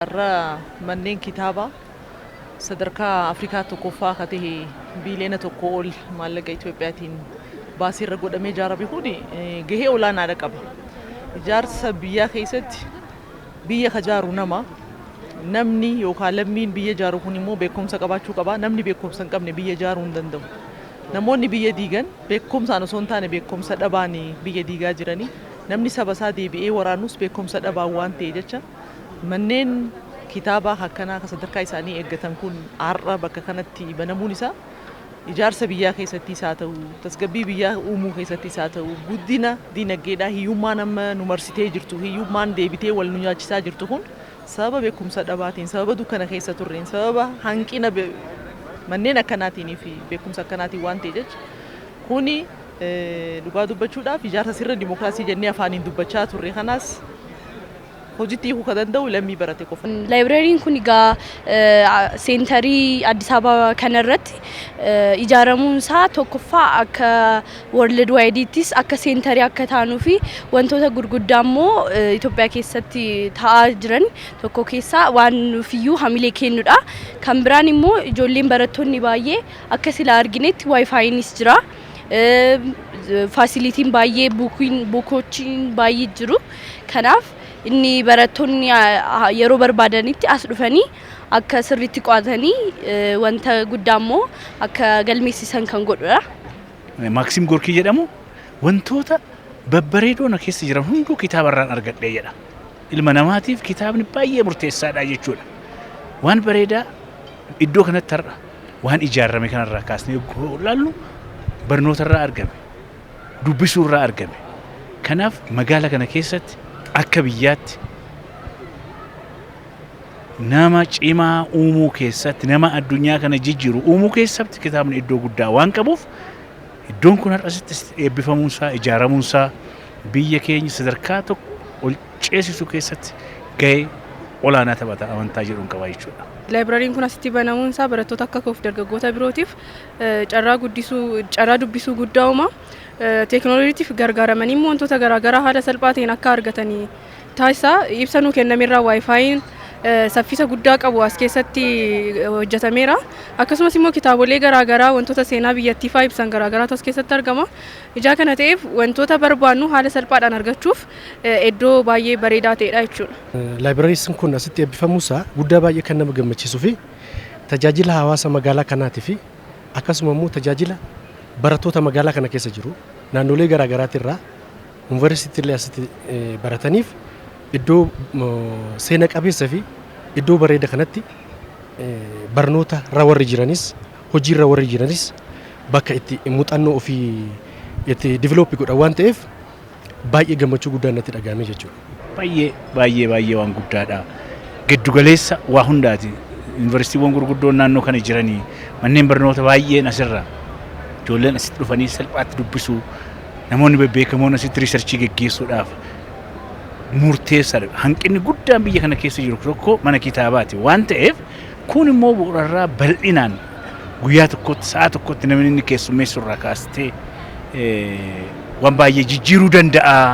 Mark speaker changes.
Speaker 1: Har'a manneen kitaabaa sadarkaa Afrikaa tokkoffaa akka ta'e biiliyoona 1 ol maallaqa Itoophiyaatiin baasii irra godhamee ijaarame kun gahee olaanaadha qaba. Ijaarsa biyyaa keessatti biyya ka ijaaru nama. Namni yookaan lammiin biyya ijaaru kun immoo beekumsa qabaachuu qaba. Namni beekumsa hin qabne biyya ijaaruu hin danda'u. Namoonni biyya diigan beekumsaan osoo hin taane beekumsa dhabaan biyya diigaa jiranii. Namni saba isaa deebi'ee waraanus beekumsa dhabaan waan ta'e jecha, manneen kitaabaa akkanaa kan sadarkaa isaanii eeggatan kun har'a bakka kanatti banamuun isaa ijaarsa biyyaa keessattis haa ta'u, tasgabbii biyyaa uumuu keessattis haa ta'u, guddina dinagdeedhaa, hiyyummaan amma nu marsitee jirtu, hiyyummaan deebitee wal nu nyaachisaa jirtu kun sababa beekumsa dhabaatiin, sababa dukkana keessa turreen, sababa hanqina manneen akkanaatiin fi beekumsa akkanaatiin waan ta'e jecha, kuni dhugaa dubbachuudhaaf ijaarsa sirna dimookiraasii jennee afaaniin dubbachaa turre kanaas hojiitti hiikuu kan danda'u lammii barate qofa.
Speaker 2: Laayibrariin kun egaa centerii Addis Ababa kanarratti ijaaramuun isaa tokkoffaa akka world wideiittis akka centerii akka taanuu fi wantoota gurguddaa immoo Itoophiyaa keessatti ta'aa jiran tokko keessaa waan nuufiyyuu hamilee kennudha. Kan biraan immoo ijoolleen barattoonni baay'ee akka sila arginetti WiFiinis jira. Facilityn baay'ee, bookochiin baay'ee jiru. Kanaaf inni barattoonni yeroo barbaadanitti as dhufanii akka sirriitti qo'atanii wanta guddaa immoo akka galmeessisan kan godhudha.
Speaker 3: Maaksiim Gorkii jedhamu wantoota babbareedoo na keessa jiran hunduu kitaaba irraan argadhee jedha. Ilma namaatiif kitaabni baay'ee murteessaadha jechuudha. Waan bareedaa iddoo kanatti har'a waan ijaarame kanarraa kaasnee yogguu ilaallu, barnoota irraa argame, dubbisuu irraa argame. Kanaaf magaala kana keessatti akka biyyaatti nama cimaa uumuu keessatti, nama addunyaa kana jijjiiru uumuu keessatti kitaabni iddoo guddaa waan qabuuf, iddoon kun har'asitti eebbifamuunsaa, ijaaramuunsaa biyya keenya sadarkaa tokko ol ceesisuu keessatti gahee olaanaa taphata amantaa jedhuun qaba jechuudha.
Speaker 4: Laayibrariin kun asitti banamuun isaa barattoota akka koof dargaggoota birootiif carraa guddisuu, carraa dubbisuu guddaa uuma. Teekinooloojiitiif gargaaramanii immoo wantoota garaagaraa haala salphaa ta'een akka argatanii taasisa. Ibsa nuu kennamerraa WiFiin saffisa guddaa qabu as keessatti hojjetameera. Akkasumas immoo kitaabolee garaagaraa wantoota seenaa biyyattii fa'aa ibsan garaagaraatu as keessatti argama. Ijaa kana ta'eef wantoota barbaannu haala salphaadhaan argachuuf iddoo baay'ee bareedaa ta'edha jechuudha.
Speaker 5: Laayibrariin kun asitti eebbifamuusaa guddaa baay'ee kan nama gammachiisuu fi tajaajila hawaasa magaalaa kanaatii fi akkasuma immoo tajaajila barattoota magaalaa kana keessa jiru naannolee garaagaraatirraa yuunivarsiitiilee asitti barataniif iddoo seena qabeessa fi iddoo bareeda kanatti barnoota irra warri jiranis, hojiirra warri jiranis bakka itti muuxannoo ofii itti develop godhan waan ta'eef baay'ee gammachuu guddaan natti dhagahame jechuudha.
Speaker 3: Baay'ee baay'ee baay'ee waan guddaadha. Giddugaleessa waa hundaati. Yuunivarsiitiiwwan gurguddoon naannoo kana jiranii, manneen barnoota baay'een asirra, ijoolleen asitti dhufanii salphaatti dubbisuu, namoonni bebbeekamoon asitti researchii geggeessuudhaaf murteessaadha. Hanqinni guddaan biyya kana keessa jiru tokko mana kitaabaati waan ta'eef, kun immoo bu'uurarraa bal'inaan guyyaa tokkotti, sa'a tokkotti namni inni keessummeessu irraa kaastee waan baay'ee jijjiiruu danda'a.